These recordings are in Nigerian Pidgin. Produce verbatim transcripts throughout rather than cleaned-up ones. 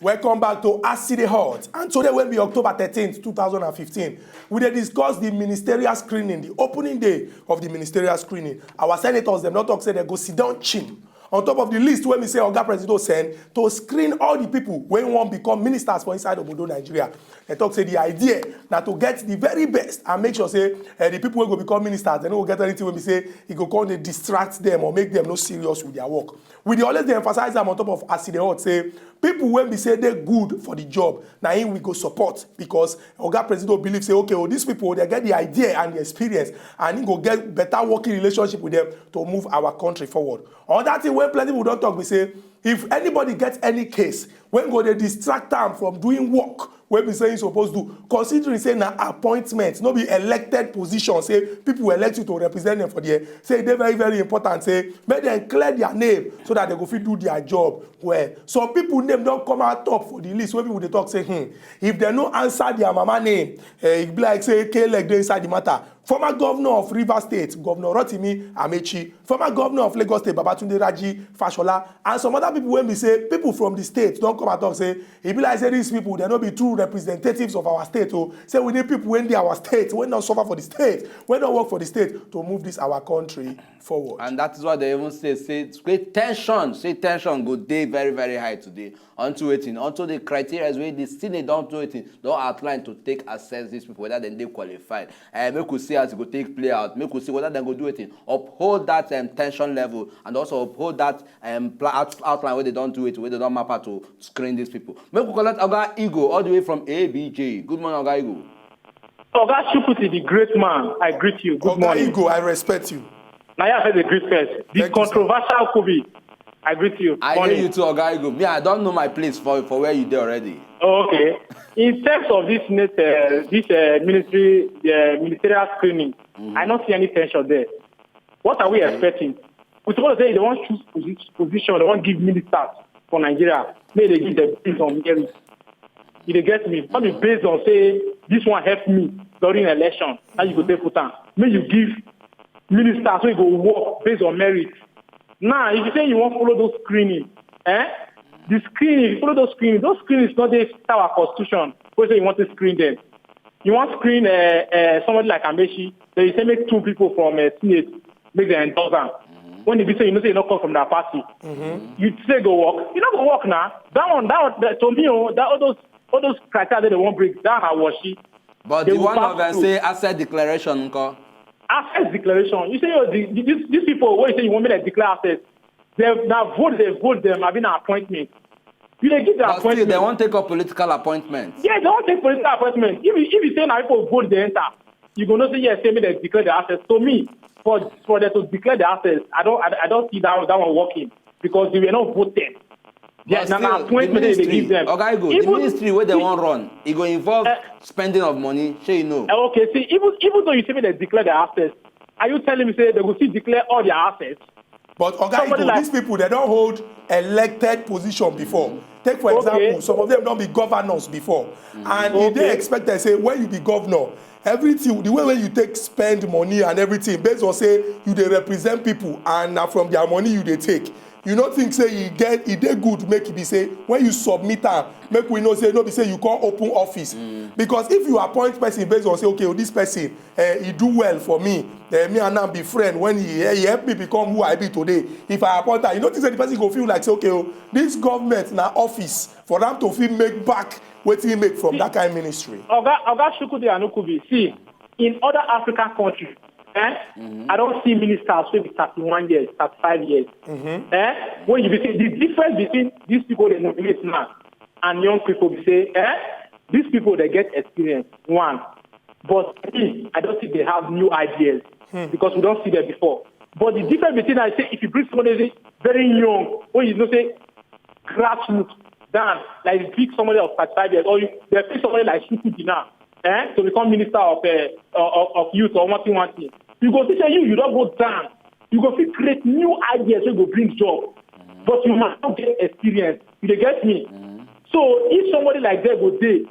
Welcome back to As E Dey Hot. And today will be October thirteenth, two thousand and fifteen. We dey discuss the ministerial screening, the opening day of the ministerial screening. Our senators dem don talk say dem go sit down chim on top of the list wey be say Oga Presido send to screen all the people wey wan become ministers for inside obodo Nigeria. Dem talk say the idea na to get the very best and make sure say eh, the people wey go become ministers, dem no go get anything wey be say e go come dey distract them or make them no serious with their work. We dey always dey emphasize am on top of As E Dey Hot say people wey be say dey good for the job, na him we go support, because Oga Presido believe say, okay, oh, these people, they get the idea and the experience, and he go get better working relationship with them to move our country forward. Another thing wey plenty people don talk be say, if anybody get any case wey go dey distract am from doing work wey be say he suppose do, considering say na appointment, no be elected position, say people elect you to represent them for there, say e dey very, very important say make dem clear their name so that they go fit do their job well. Some people name don come out top for the list wey people dey talk say, hmm, if dem no answer their mama name, eh, e be like say K-leg dey inside the matter. Former governor of Rivers State, Governor Rotimi Amechi, former governor of Lagos State, Babatunde Raji Fashola, and some other people wey be say people from the state don come and talk say e be like say these people, dem no be true representatives of our state o. Say we need people wey dey our state, wey don suffer for the state, wey don work for the state to move this our country forward. And that is why they even say, say, say tension, say tension go dey very, very high today. Unto wetin, unto the criteria wey the Senate don do wetin, don outline to take assess these people, whether dem dey qualified. Eh, make we see as e go take play out. Make we see whether dem go do wetin, uphold that um, tension level and also uphold that um, pla- out- outline wey dem don do wetin, wey dem don map out to screen these people. Make we collect Oga Igo all the way from A B J. Good morning, Oga Igo. Oga Shukuti, the great man, I greet you. Good Oga morning. Igo, I respect you. Now, yeah, I the greet first. The Thank you, sir. Controversial Kobe, I greet you. I hear Morning. You too, Oga Igo. Me, I don't know my place for, for where you dey already. Oh, okay. In terms of this net, uh, this uh, ministry, uh, ministerial screening, I don't see any tension there. What are we expecting? We supposed to say they want choose posi- position, they want give ministers for Nigeria. May they give them things on merit. You dey get me? Not be based on say this one help me during election. How you go take put am? May you give ministers wey go work based on merit. Now, if you say you wan follow those screening, eh? The screening, if you follow those screening, those screenings no dey fit our constitution. Wey say you want to screen them. You wan screen uh, uh, somebody like Amechi, then you say make two people from uh, Senate make dem endorse am. When e be say you know say you no come from that party, you say go work, you no go work na. That one, that one, that, to me o, that all those all those criteria wey dem wan bring, that na washi. But They the will one pass of them through. Say asset declaration nko. Assets declaration. You say oh, the, the, these, these people wey you say you want me to declare assets, they na vote they vote them, abi na appointment. You dey give the But still, appointment. They wan take up political appointment. Yeah, they wan take political appointment. If you, if you say na people vote dey enter, you go know say yes, say make dem declare the assets. To me, for for them to declare the assets, I don't I, I don't see that that one working because they were not voted. But na na still, the appointment dem dey ministry, give them. Oga Igo, the Even- ministry wey they wan run, e go involve Eh. Spending of money, shey you know. Eh, okay, see, even even though you say make dem declare their assets, are you telling me say they go still declare all their assets? But Oga Somebody Igo, like- these people, they don't hold elected position before. Take for Okay. example, some of them don't be governors before, and e Okay. dey expected say when you be governor, everything, the way wey you take spend money and everything, based on say you dey represent people and na from their money you dey take. You no think say e get e dey good make e be say when you submit am, make we know say no be say you come open office, because if you appoint person based on say, okay, oh, this person, eh, he do well for me, eh, me and am be friend, when he eh, he help me become who I be today, if I appoint am, you no think say the person go feel like say, okay, oh, this government na office for am to fit make back wetin he make from that kind ministry. Oga Oga Chukwudi Anukubi, see, in other African countries, eh, I don't see ministers wey be thirty-one years, thirty-five years. Eh? When you be say the difference between these people they nominate now and young people be say, eh, these people they get experience. One, but me, I don't think they have new ideas because we don't see them before. But the difference between I say if you bring somebody wey very young, when you know say grassroots down, like you pick somebody of thirty-five years, or you they pick somebody like Chukwudi now, eh, to become minister of uh, of, of youth or one thing one thing. You go see say you you don't go down. You go fit create new ideas wey go bring job, but you must not get experience. You dey get me? So if somebody like that go dey,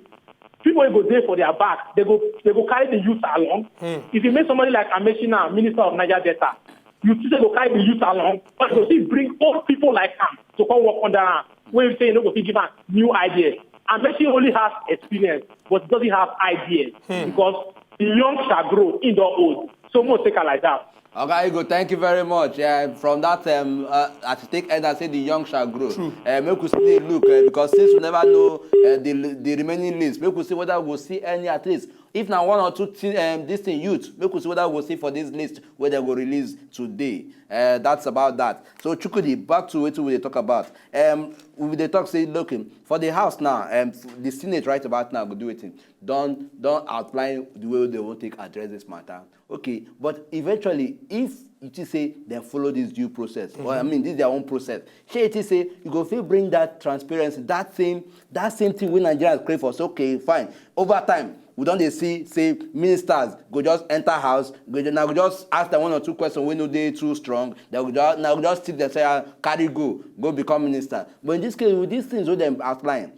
people wey go dey for their back, they go they go carry the youth along. If you make somebody like Amesina, minister of Niger Delta, you still go carry the youth along, but you still bring old people like am to come work under am. wey say e no go fit give am new ideas. And Messi only has experience, but he doesn't have ideas because the young shall grow, he don old. So mo take am like that. Oga Igo, thank you very much. Uh, from that, um, uh, I should take end and say the young shall grow. True. Uh, make we still look uh, because since we never know uh, the the remaining list, make we see whether we go see any at least. If na one or two thi- um, this thing youth, make we see whether we go see for this list where they go release today. Uh, that's about that. So Chukwudi, back to wetin we dey talk about. Um, we dey talk say, look, um, for the house now, um, the Senate right about now go do wetin? Don don outline the way they wan take address this matter. Okay, but eventually, if you think say dem follow this due process, or I mean, this their own process, shey you think say you go fit bring that transparency, that same that same thing wey Nigerians crave for? So, okay, fine. Over time, we don dey see say ministers go just enter house, go ju- na go just ask them one or two questions wey no dey too strong. They go just na go just tip them say, "Ah, carry go, go become minister." But in this case, with these things wey dem outline,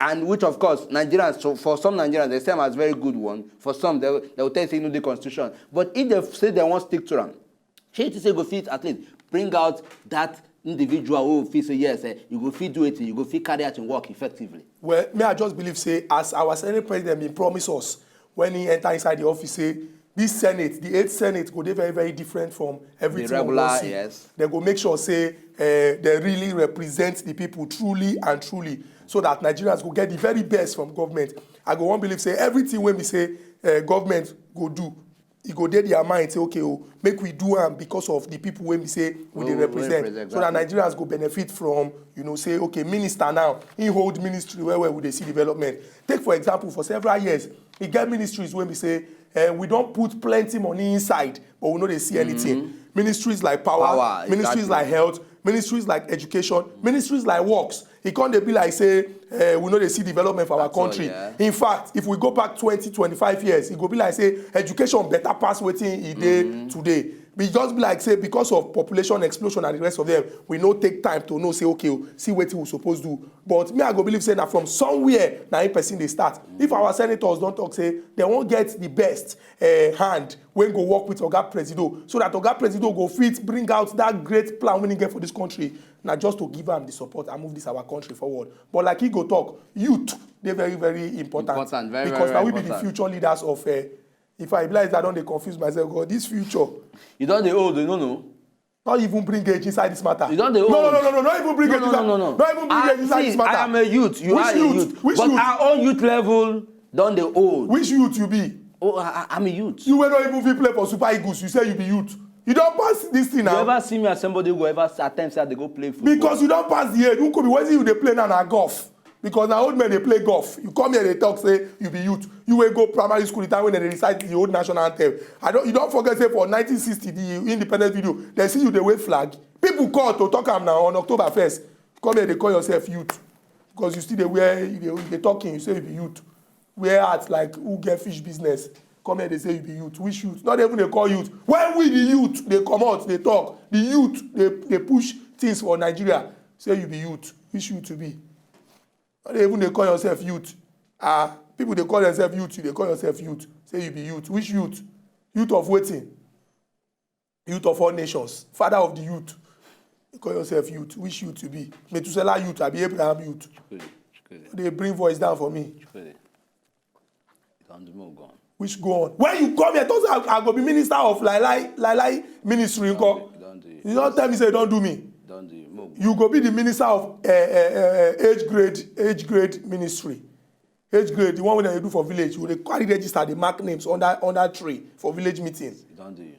and which of course Nigerians, so for some Nigerians they see am as very good one. For some they, they will tell you say e no dey constitution. But if they say they wan stick to am, shey you think say go fit at least bring out that individual who fit say yes, eh, you go fit do it, you go fit carry out im work effectively. Well, me, I just believe say as our Senate president bin promise us when he enter inside the office, say this Senate, the eighth Senate, go dey very, very different from everything we don regular, see. Yes. They go make sure say uh, they really represent the people truly and truly, so that Nigerians go get the very best from government. I go wan believe say everything wey we say uh, government go do, e go dey their mind say, "Okay, oh, make we do am because of the people wey we say we dey Oh, represent," represent, so that exactly. Nigerians go benefit from, you know, say, "Okay, minister now, he hold ministry well well, we dey see development." Take for example, for several years, e get ministries wey we say uh, we don put plenty money inside, but we no dey see anything. Ministries like power, Power, ministries exactly. like health, ministries like education, ministries like works. E come dey be like say uh, we no dey see development for our At all, country. Yeah. In fact, if we go back twenty, twenty-five years, e go be like say education better pass wetin e dey today. E just be like say because of population explosion and the rest of them, we no take time to know say, "Okay, oh, see wetin we suppose do." But me, I go believe say na from somewhere na im person dey start. If our senators don talk say they wan get the best uh, hand wey go work with Oga Presido, so that Oga Presido go fit bring out that great plan wey he get for this country, na just to give am the support and move this our country forward. But like he go talk, youth dey very, very important. Important, very, because very, na very we be the important. Future leaders of uh, if I be like I don dey confuse myself, God, this future. You don dey old, you no know. Not even bring age inside this matter. You don dey old. No, no, no, no, no, not even bring No, age no, inside. No, no, no. Not even bring I, age inside see, this matter. I am a youth. You Which are youth? A youth. Which But youth? Our own youth level don dey old. Which youth you be? Oh, I, I- I'm a youth. You wey no even fit play for Super Eagles, you say you be youth. You don pass this thing You now. Ever see me as somebody who ever s- attempt say they go play football? Because you don pass the age. Who could be wetin you dey play now na golf? Because na old men dey play golf. You come here dey talk say you be youth. You wey go primary school the time when they recite the old national anthem. I don you don forget say for nineteen sixty the independence video, they see you dey wave flag. People call to talk am now on October first. Come here dey call yourself youth because you still dey wear you dey you dey talking you say you be youth. Wear hat like who get fish business. Come here dey say you be youth. Which youth? Not even dey call youth. When we the youth dey comot dey talk, the youth dey dey push things for Nigeria. Say you be youth. Which youth you be? No dey even dey call yourself youth. Ah, people dey call themselves youth, you dey call yourself youth. Say you be youth. Which youth? Youth of wetin? Youth of all nations. Father of the youth. You call yourself youth. Which youth you be? Methuselah youth, I be Abraham youth. Chukwudi, Chukwudi, They bring voice down for me. Chukwudi. Don't do more gone. Which go on? When you come here, talk say I, I go be minister of Lai Lai Lai Lai ministry. Nko. Don't do it. You don't tell me say don't do me. Don't do it. More gone. You go be the minister of uh, uh, uh, age grade age grade ministry. Age grade, the one wey dem dey do for village, you dey carry register, dey mark names under under tree for village meeting. Don't do it.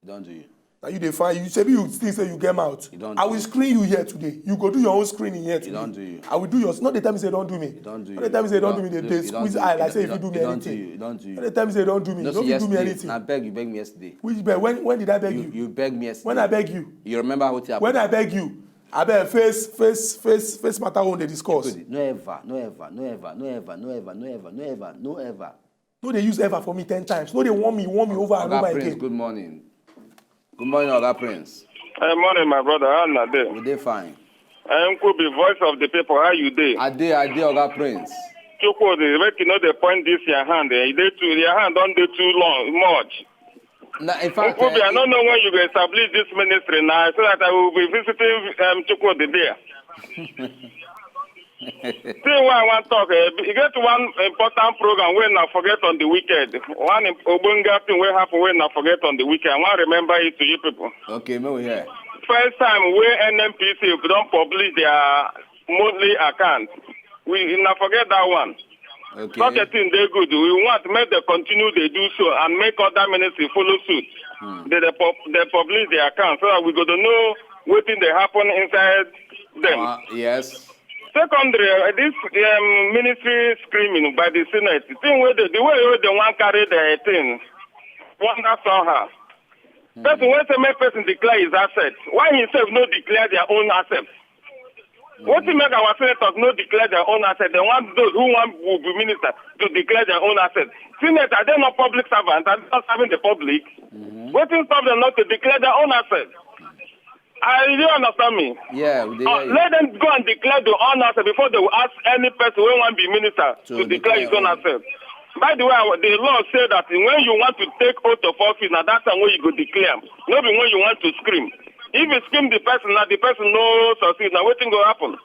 Don't do you. Now you dey find you say you think say you get mouth. You don't I do will you. Screen you here today. You go do your own screening here today. You don't do you. I will do yours. No dey tell me say don't do me. You don't do No you. Dey tell me say You don't do me. Don't They do dey you. You don't squeeze do eye you. Like say if you do me You don't do anything. You. You don't do you. No dey tell me say don't do me. No, No see, fit do me yesterday, anything. Na beg you beg me yesterday. Which beg? When when did I beg You you? You beg me yesterday. When I beg you? You remember what happened? When I beg you? Abeg face face face face matter wey we dey discuss. Good. No ever, no ever, no ever, no ever, no ever, no ever, no ever, no ever, no ever. No dey use ever for me ten times. No dey warn me, warn me over and Oga over Prince, again. Good morning. Good morning, Oga Prince. Hey, morning, my brother. How una dey? We dey fine. Hey, Nkubi, voice of the people. How you dey? I dey, I dey, Oga Prince. Chukwudi, make you no dey point this your hand. Eh? You dey too, your hand don dey too long, much. Now, in fact, Nkobi, I don't know when you go establish this ministry now, so that I will be visiting um, Chukwudi there. See why I want to talk. Uh, you get one important program when I forget on the weekend. One im- Ogbonga thing will happen when I forget on the weekend. I want to remember it to you people. Okay, may we hear. First time where N N P C don't publish their monthly account. We not forget that one. Okay. Such a thing they good. We want make they continue they do so and make other ministry follow suit. They, they, pub- they publish their account so that we go to know what thing they happen inside them. Uh, yes. Secondly, uh, this um, ministry screaming by the Senate, the thing where they, the way where they want carry the thing, wonder somehow. Person when say make person declare his asset, why himself no declare their own asset? What to make our senators no declare their own asset? They want those who want will be minister to declare their own asset. Senate, are they not public servants? Are they not serving the public? What to stop them not to declare their own asset? Are you understand me? Yeah, we dey Uh, hear you. Let them go and declare the own asset before they will ask any person who want be minister To to declare his declare own own. asset. By the way, our- the law say that when you want to take oath of office, now that's time when you go declare. Not be when you want to scream. If you scream the person, now the person no succeed. Now what thing go happen?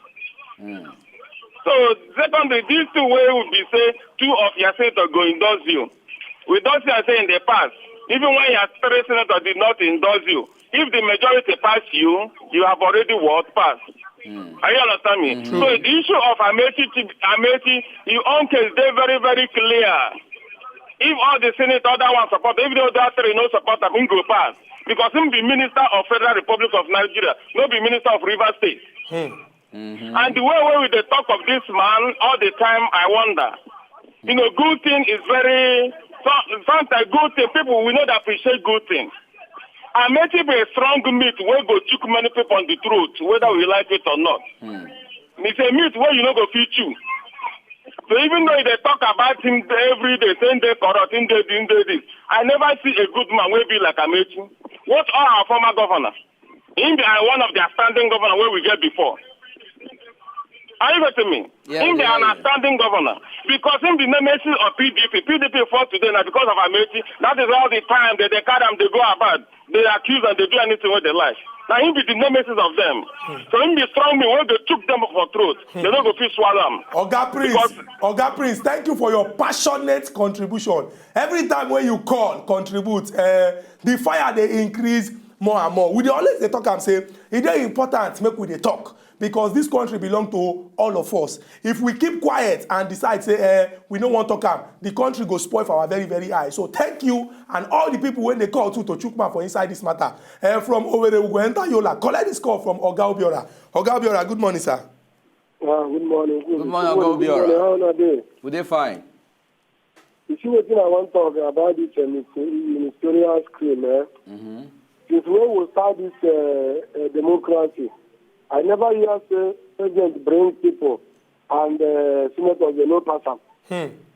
So secondly, these two way would be say two of your senators go endorse you. We don't see say in the past, even when your three senators did not endorse you, if the majority pass you, you have already what passed. Are you understand me? So the issue of Amechi, Amechi, your own case they very very clear. If all the senate other one support, if the other three no support, him go pass because him be minister of Federal Republic of Nigeria, no be minister of Rivers State. And the way wey we dey talk of this man all the time, I wonder. You know, good thing is very some- sometimes good thing people we know that appreciate good thing. Amechi be a strong meat wey go chook many people on the throat, whether we like it or not. It's a meat wey you no go fit chew. So even though they talk about him every day, saying they corrupt, him they do, him they this, I never see a good man wey be like Amechi. What all our former governor? Him be uh, one of the outstanding governor wey we get before. Are you getting me? Yeah, Him be yeah, an yeah. Outstanding governor because him be nemesis of P D P. P D P fought today now because of Amechi. That is all the time that they carry him, they go about, they accuse and they do anything what they like. Now him be the nemesis of them. So him be strong me when they took them for throat. They don't go fit swallow him. Oga Prince, Because- Oga Prince, thank you for your passionate contribution. Every time when you call, contribute, uh, the fire they increase more and more. We dey always dey talk and say it dey important make we dey talk because this country belong to all of us. If we keep quiet and decide say eh, we no wan talk am, the country go spoil for our very very eye. So thank you and all the people wey dey call too to chook mouth for inside this matter. Eh, from Owerri we go enter Yola. Collect this call from Oga Obiora. Oga Obiora, good morning, sir. Ah, good morning. Good morning, Oga Obiora. How una dey? We dey fine. You see wetin I wan talk about this uh, ministerial scream, eh? Since when we start this uh, uh, democracy, I never hear say president bring people and uh, senators dey no pass am.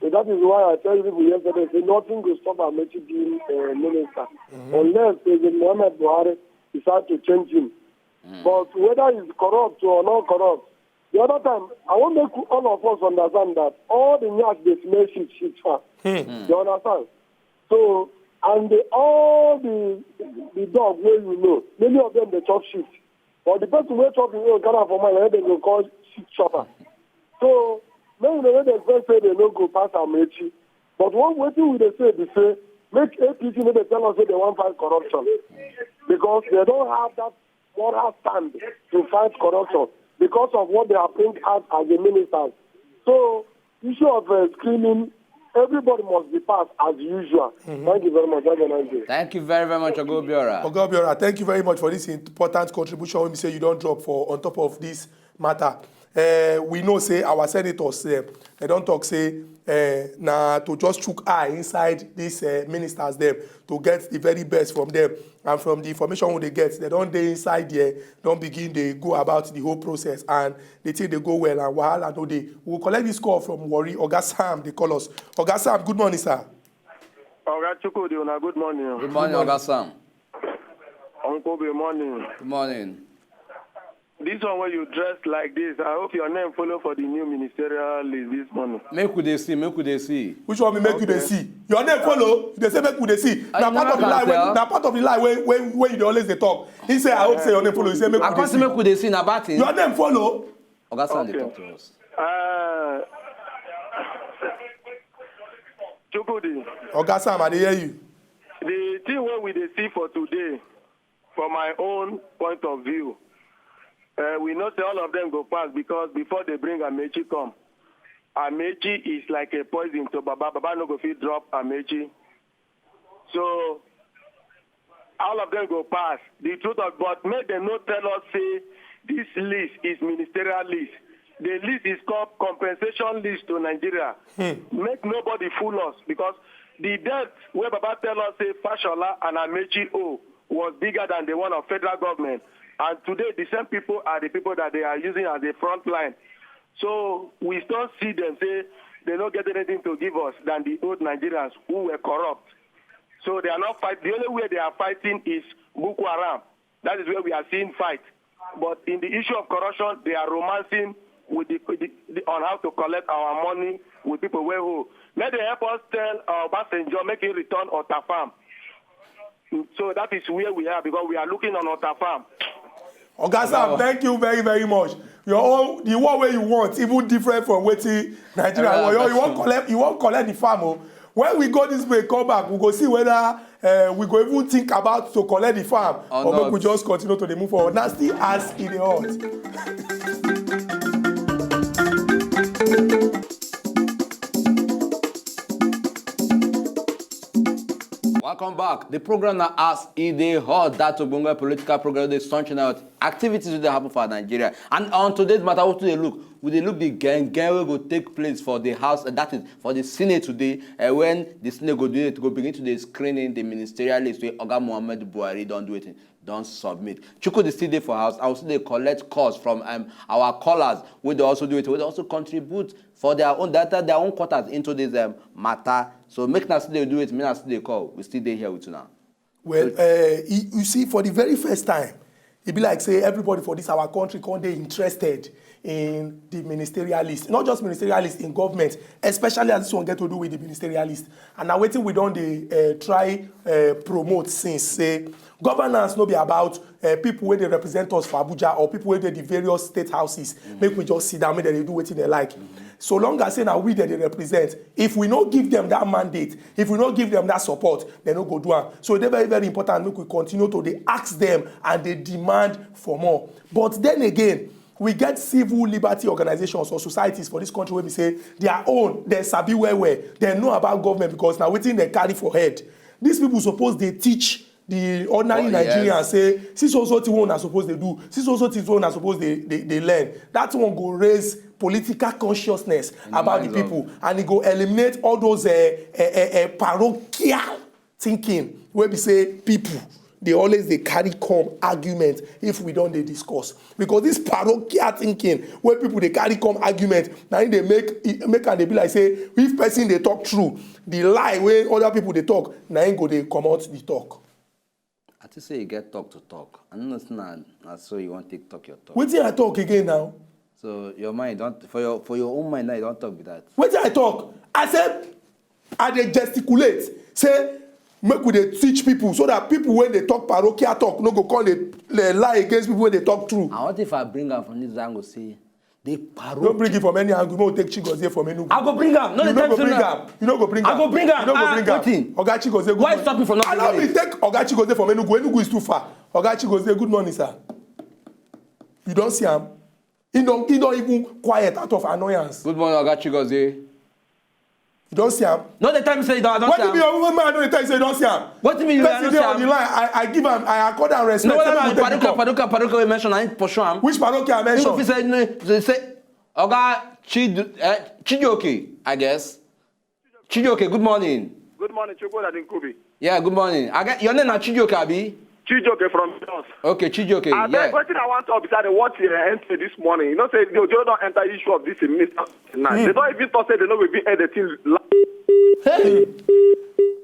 So that is why I tell people yesterday say nothing go stop Amechi being uh, minister unless President Muhammad Buhari decide to change him. But whether he's corrupt or not corrupt, the other time I want make all of us understand that all the nyash dey smell shit shit far. You understand? So and the, all the the dog wey you know, many of them dey chop shit. But the person wey chop him own carry am for mind, na dem go call shit chopper. So make we no dey expect say dem no go pass Amechi. But one wetin we dey say be say make A P C no dey tell us say dem wan fight corruption because dem don have that moral stand to fight corruption because of what they have bring out as a minister. So issue of uh, screening, everybody must be passed as usual. Thank you very much. Have a nice day. Thank you very very much, Oga Obiora. Oga Obiora, thank you very much for this important contribution wey be say you don drop for on top of this matter. Uh, we know say our senators uh, they don talk say uh, na to just chook eye inside these uh, ministers dem to get the very best from them, and from the information wey they get, they don dey inside there, don begin dey go about the whole process, and the thing dey go well and wahala no dey. We go collect this call from Warri. Oga Sam dey call us. Oga Sam, good morning, sir. Oga Chukwudi, una good morning. Good morning, Oga Sam. Uncle, good morning. Good morning. This This one where you dress like this, I hope your name follow for the new ministerial list this morning. Make we dey see, make we dey see. Which one we make you dey see? Your name follow. You dey say make we dey see. Na part of the lie wey na part of the lie wey wey wey you dey always dey talk. He say I hope say your name follow. He say make we dey see. Make we dey see na bad thing. Your name follow. Oga Sam dey talk to us. Uh, Chukwudi. Oga Sam, I dey hear you. The thing wey we dey see for today, from my own point of view, uh, we know say all of them go pass because before they bring Amechi come, Amechi is like a poison to Baba. Baba no go fit drop Amechi. So all of them go pass. The truth of but make them no tell us say this list is ministerial list. The list is called compensation list to Nigeria. Hmm. Make nobody fool us because the debt where Baba tell us say Fashola and Amechi owe was bigger than the one of federal government. And today the same people are the people that they are using as a front line. So we still see them say they don't get anything to give us than the old Nigerians who were corrupt. So they are not fight. The only way they are fighting is Boko Haram. That is where we are seeing fight. But in the issue of corruption, they are romancing with the, with the, the on how to collect our money with people where who. Let them help us tell uh, Obasanjo make him return Otta Farm. So that is where we are because we are looking on Otta Farm. Oga Sam, thank you very very much. Your own the one wey you want even different from wetin Nigeria want. You wan collect you wan collect the farm o. When we go this way come back we go see whether uh, we go even think about to collect the farm or, or make we just continue to dey move forward. Na still as e dey hot. Welcome back. The program now as e dey hot that ogbonge political program dey sunshine out activities wey dey happen for Nigeria. And on today's matter, what we dey look? We dey look the gangan wey go take place for the house, uh, that is for the Senate today, uh, when the Senate go do it, go begin to dey screening the ministerial list wey Oga Muhammad Buhari don do it. Don submit. Chukwudi still dey for house and we still dey collect calls from um, our callers wey dey also do it, wey dey also contribute for their own data, their own quarters into this um, matter. So make na still dey do it, make na still dey call. We still dey here with una. Well, uh, you see, for the very first time, e be like say everybody for this our country come dey interested in the ministerial list, not just ministerial list in government, especially as this one get to do with the ministerial list. And na wetin we don dey uh, try uh, promote since say governance no be about uh, people wey dey represent us for Abuja or people wey dey the various state houses. Mm-hmm. Make we just sit down, make dem dey do wetin dem like. Mm-hmm. So long as say na we dem dey represent, if we no give them that mandate, if we no give them that support, dem no go do am. So e dey very very important make we continue to dey ask them and dey demand for more. But then again, we get civil liberty organizations or societies for this country wey be say their own dem sabi well well, dem know about government because na wetin dem carry for head. These people suppose dey teach the ordinary Nigerians say see so so thing wey una suppose dey do, see so so thing wey una suppose dey dey dey learn. That one go raise political consciousness about the people and e go eliminate all those uh, uh, uh, uh, parochial thinking wey be say people dey always dey carry come argument if we don dey discuss, because this parochial thinking wey people dey carry come argument na im dey make make am dey be like say if person dey talk true, the lie wey other people dey talk na im go dey comot the talk. I think say you get talk to talk. I no know say na na so you wan take talk your talk. Wetin I talk again now? So your mind don for your for your own mind now you don talk be that. Wetin I talk? I say I dey gesticulate say make we dey teach people so that people wey dey talk parochial talk no go come dey dey lie against people wey dey talk true. I want if I bring am from this angle say the parochial. No bring it from any angle, no take Chigozie from Enugu. I go bring am. No, you no go bring am. You no go bring am. I go bring am. You no go bring am. Ah, wetin? Oga Chigozie, good morning. Why stop me from not bringing am? Allow me take Oga Chigozie from Enugu. Enugu is too far. Oga Chigozie, good morning, sir. You don see am? He don he don even quiet out of annoyance. Good morning, Oga Chigozie. You don see am? No dey tell me say you don I don see am. Wetin be your woman man no dey tell you say you don see am? Wetin be you I don see am? Person dey on the line, I I give am, I accord am respect. No, no, no, Paduka, Paduka, Paduka wey mention, I pursue am. Which Paduka I mention? You go fit say no, say Oga Chidu, eh, Chijioke, I guess. Chijioke, good morning. Good morning, Chukwu Dadinkubi. Yeah, good morning. I get your name na Chijioke, abi? Chijioke from Jos. Okay, Chijioke. I beg, yeah. Wetin I wan talk be say I dey watch the entry this morning. You know say the Ojo don enter issue of this minister now. Mm. They don even talk say they no go even air the thing. Hey!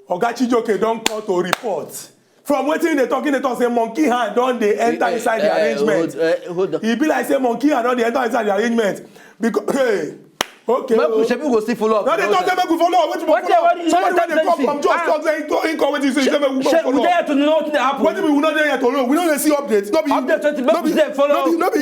Oga Chijioke don call to report. From wetin dey talk, dey talk say monkey hand don dey enter inside the arrangement. E be like say monkey hand don dey enter inside the arrangement. Because, hey, okay. Make we, shebi we go still follow up. No, dey talk say make we follow up. Wetin we follow up? Somebody wey dey come from just talk say he come, wetin you say, you say make we follow up. We dey here to know wetin dey happen. Wetin we no dey here to know? We no dey see updates. No be update, wetin make we dey follow up? No be,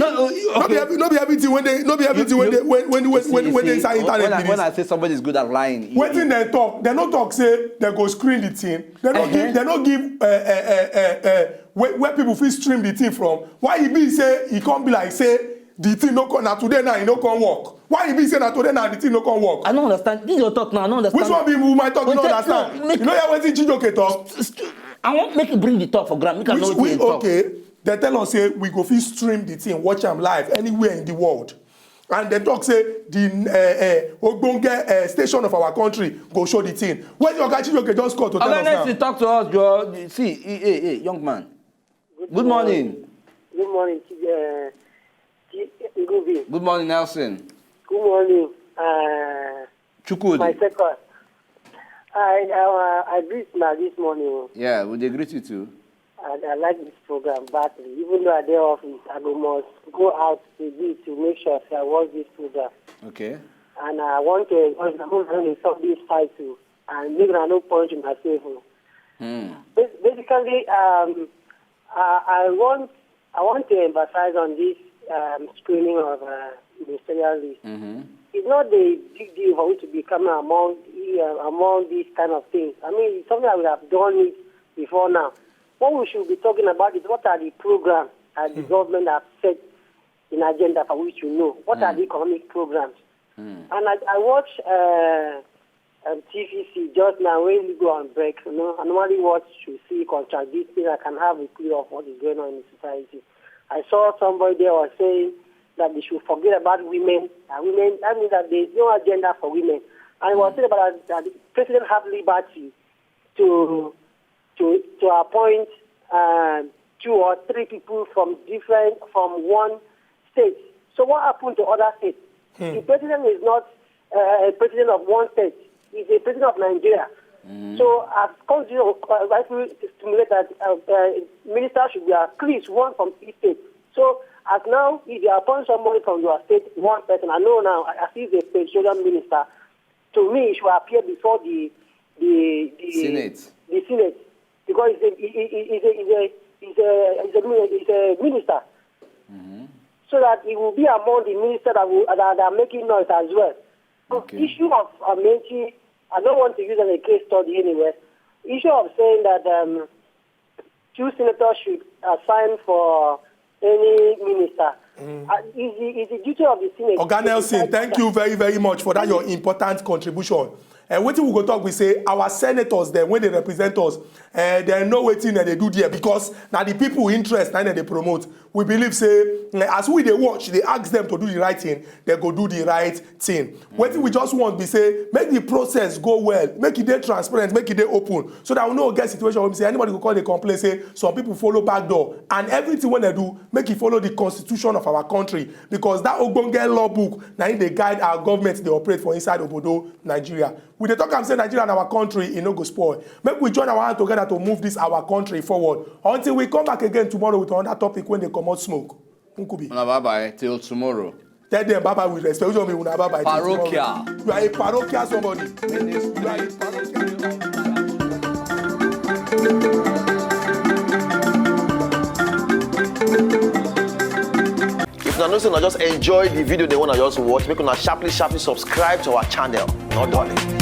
no be everything wey dey, no be everything wey dey, wey, wey, wey, wey dey inside internet be this. When I say somebody is good at lying, wetin dem talk? Dem no talk say dem go screen the thing. Dem no give, dem no give, uh, uh, uh, uh, uh, where, where people fit stream the thing from. Why e be say e come be like say the thing no come, na today now e no come work? Why e be say na today now the thing no come work? I don't understand. This is your talk now. I don't understand. Which one be my talk? You don't understand. You know hear wetin Chijoke talk? I want make you bring the talk for ground. Make I know wetin you talk. Okay. They tell us say we go fit stream the thing, watch am live anywhere in the world. And they talk say the, uh, uh, ogbonge, uh, station of our country go show the thing. Where's your guy Chijoke just call to tell us now? Talk to us, Joe. See, hey, hey, hey, young man. Good morning. Good morning, Chijoke. Good morning, Nelson. Good morning, uh, Chukwudi. My second. I, uh, I greet una this morning. Yeah, we dey greet you too. I, I like this program badly. Even though I dey office, I go must go out today to make sure say I watch this program. Okay. And I want to encourage una, make una no dey stop this fight too, and make una no punch myself. Hmm. Bas-, basically, um, I, I want, I want to emphasize on this, um, screening of, uh, ministerial list. Mm-hmm. It's not a big deal for we to be coming among, uh, among these kind of things. I mean, it's something that we have done it before now. What we should be talking about is what are the programs that the government have set in agenda for which you know. What are the economic programs? And I, I watch, uh, um, T V C just now when we go on break. You know, I normally watch to see contradicting. I can have a clue of what is going on in the society. I saw somebody there was saying that they should forget about women. And women, that means that there is no agenda for women. And he was saying about that the president have liberty to, to, to appoint, um, two or three people from different, from one state. So what happened to other states? The president is not, uh, a president of one state. He's a president of Nigeria. So as constitution, uh, rightfully stipulate that, uh, uh, minister should be at least one from each state. So as now, if you appoint somebody from your state, one person, I know now, I, I see the petroleum minister, to me, he should appear before the, the, the Senate. The Senate, because he's a, he, he, he, he's a, he's a, he's a, he's a, he's a minister. So that he will be among the ministers that will, that, that are making noise as well. So issue of Amaechi, I don't want to use as a case study anyway. Issue of saying that, um, two senators should assign for any minister. Uh, is the, is the duty of the Senate. Oga Nelson, thank you very, very much for that your important contribution. And wetin we go talk, we say our senators, then when they represent us, uh, they know wetin dem dey do there, because na the people interest na dem dey promote. We believe say, eh, as we dey watch, they ask them to do the right thing, they go do the right thing. Wetin we just want be say make the process go well, make e dey transparent, make e dey open, so that we no get situation wey be say anybody go come dey complain say some people follow back door, and everything wey dem do make e follow the constitution of our country, because that ogbonge law book na im dey guide our government dey operate for inside obodo Nigeria. We dey talk am say Nigeria na our country, e no go spoil. Make we join our hand together to move this our country forward. Until we come back again tomorrow with another topic wey dey comot smoke. Nkubi. Una bye bye till tomorrow. Tell them bye bye with respect. Which one be una bye bye till tomorrow? Parochial. You are a parochial somebody. You are a parochial. If una know say una just enjoy the video, the one I just watch, make una sharply, sharply subscribe to our channel. Not darling.